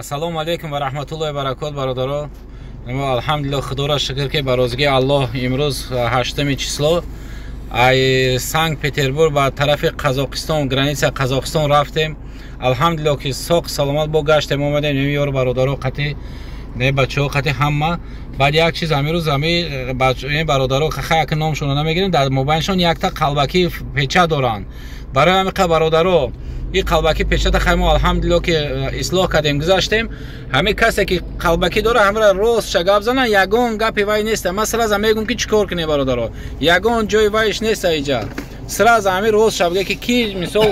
Ассалому алайкум ва раҳматуллоҳи ва баракот, бародаро. Алҳамдулиллоҳ, худоро шукр, ки ба розигии Аллоҳ имрӯз 8 число ай Санкт-Петербург ба тарафи Қазоқистон, граница Қазоқистон рафтем. Алҳамдулиллоҳ, ки соқ саломат бо гаштем, омадем. Ёр бародаро қати, не, бачаҳо қати ҳама. Баъд як чиз, ҳамин рӯз ҳами бародаро, хай, номшонро намегирем, дар мобайншон якта қалбакӣ печа доранд. Барои ҳамин, бародаро, ин қалбакӣ печата, хай, мо, алҳамдулиллоҳ, ки ислоҳ кардем, гузаштем. Ҳамин касе ки қалбакӣ дора, ҳамра ростша гап занан, ягон гапи вай неста. Ман сразу мегӯм, ки чӣ кор кунем, бародаро, ягон ҷои вайш неста. Иҷа сразу ҳамин ростша бига, ки ки мисол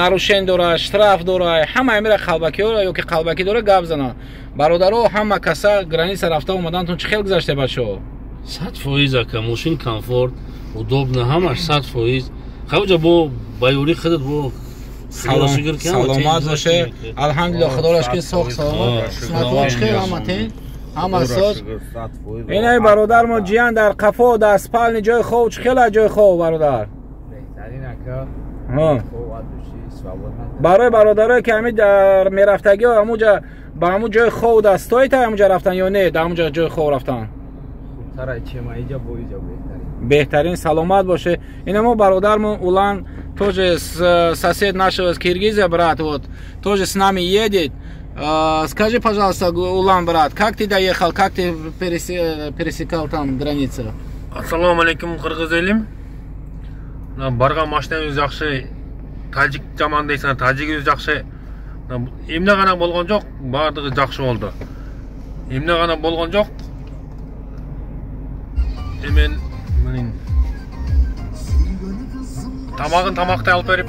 нарушение дора, штраф дора, ҳама ҳамира қалбакиҳо ё ки қалбакӣ дора, гап занан. Бародаро, ҳама каса граница рафта омадантон чӣ хел гузаште, бачаҳо? 100%, ака, мошин комфорт, удобно, ҳамаш 100%. Хавҷа бо ба ёри худат бо. Саломат боше, алҳамдулилло, худоро шукр, соқ саломат. Қисматҳо чӣ хел, ҳаматин, ҳама соз? Инай бародармо ҷиян дар қафо, дар спальни. Ҷои хоб чӣ хела, ҷои хоб, бародар? Барои бародарое ки ҳами дар мерафтагиҳо, ҳамуҷа ба ҳамун ҷои хоб дастоита, ҳамуҷа рафтан ё не, дар ҳамуҷа ҷои хоб рафтан беҳтарин. Саломат боше. Ина мо бародармон Улан, тоже сосед нашего с Киргизия, брат, вот тоже с нами едет. Скажи, пожалуйста, Улан, брат, как ты доехал, как ты пересекал там границу? Ассалому алейкум, кыргыз элим! Барган машинабыз жакшы, тажик жаман дейсиңер, тажигибиз жакшы. Эмне гана болгон жок, баардыгы жакшы болду, эмне гана болгон жок. Эмен тамагын тамактай алып берип,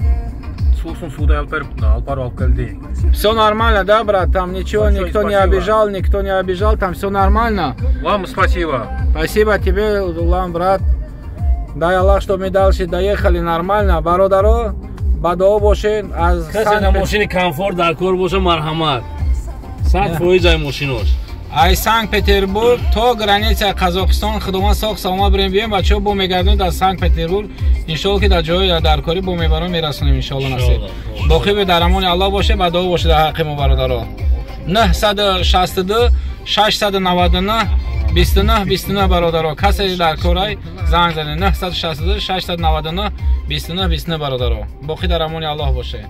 суусун суудай алып берип, алып барып алып келди. Все нормально, да, брат? Там ничего, Большое никто не спасибо. Обижал, никто не обижал, там все нормально. Вам спасибо. Спасибо тебе, Улан, брат. Дай Аллах, чтобы мы дальше доехали нормально. Бародаро, ба дуо бошед. Аз Касе на мошини комфорт дар кор боша, марҳамат, 100% ай мошинош. Ай Санкт-Петербург то граница Қазоқистон худованд соқ саломат бирем, бием. Бачаҳо, бо мегардем дар Санкт-Петербург, иншоалло, ки дар ҷои даркорӣ бо мебарем, мерасонем, иншоалло, насиб. Боқӣ бе дар амони Аллоҳ боше, ба дуо боше дар ҳаққи мо, бародаро. 962 699 29 29. Бародаро, касе дар корай, занг занед: 962 699 29 29. Бародаро, боқӣ дар амони Аллоҳ боше.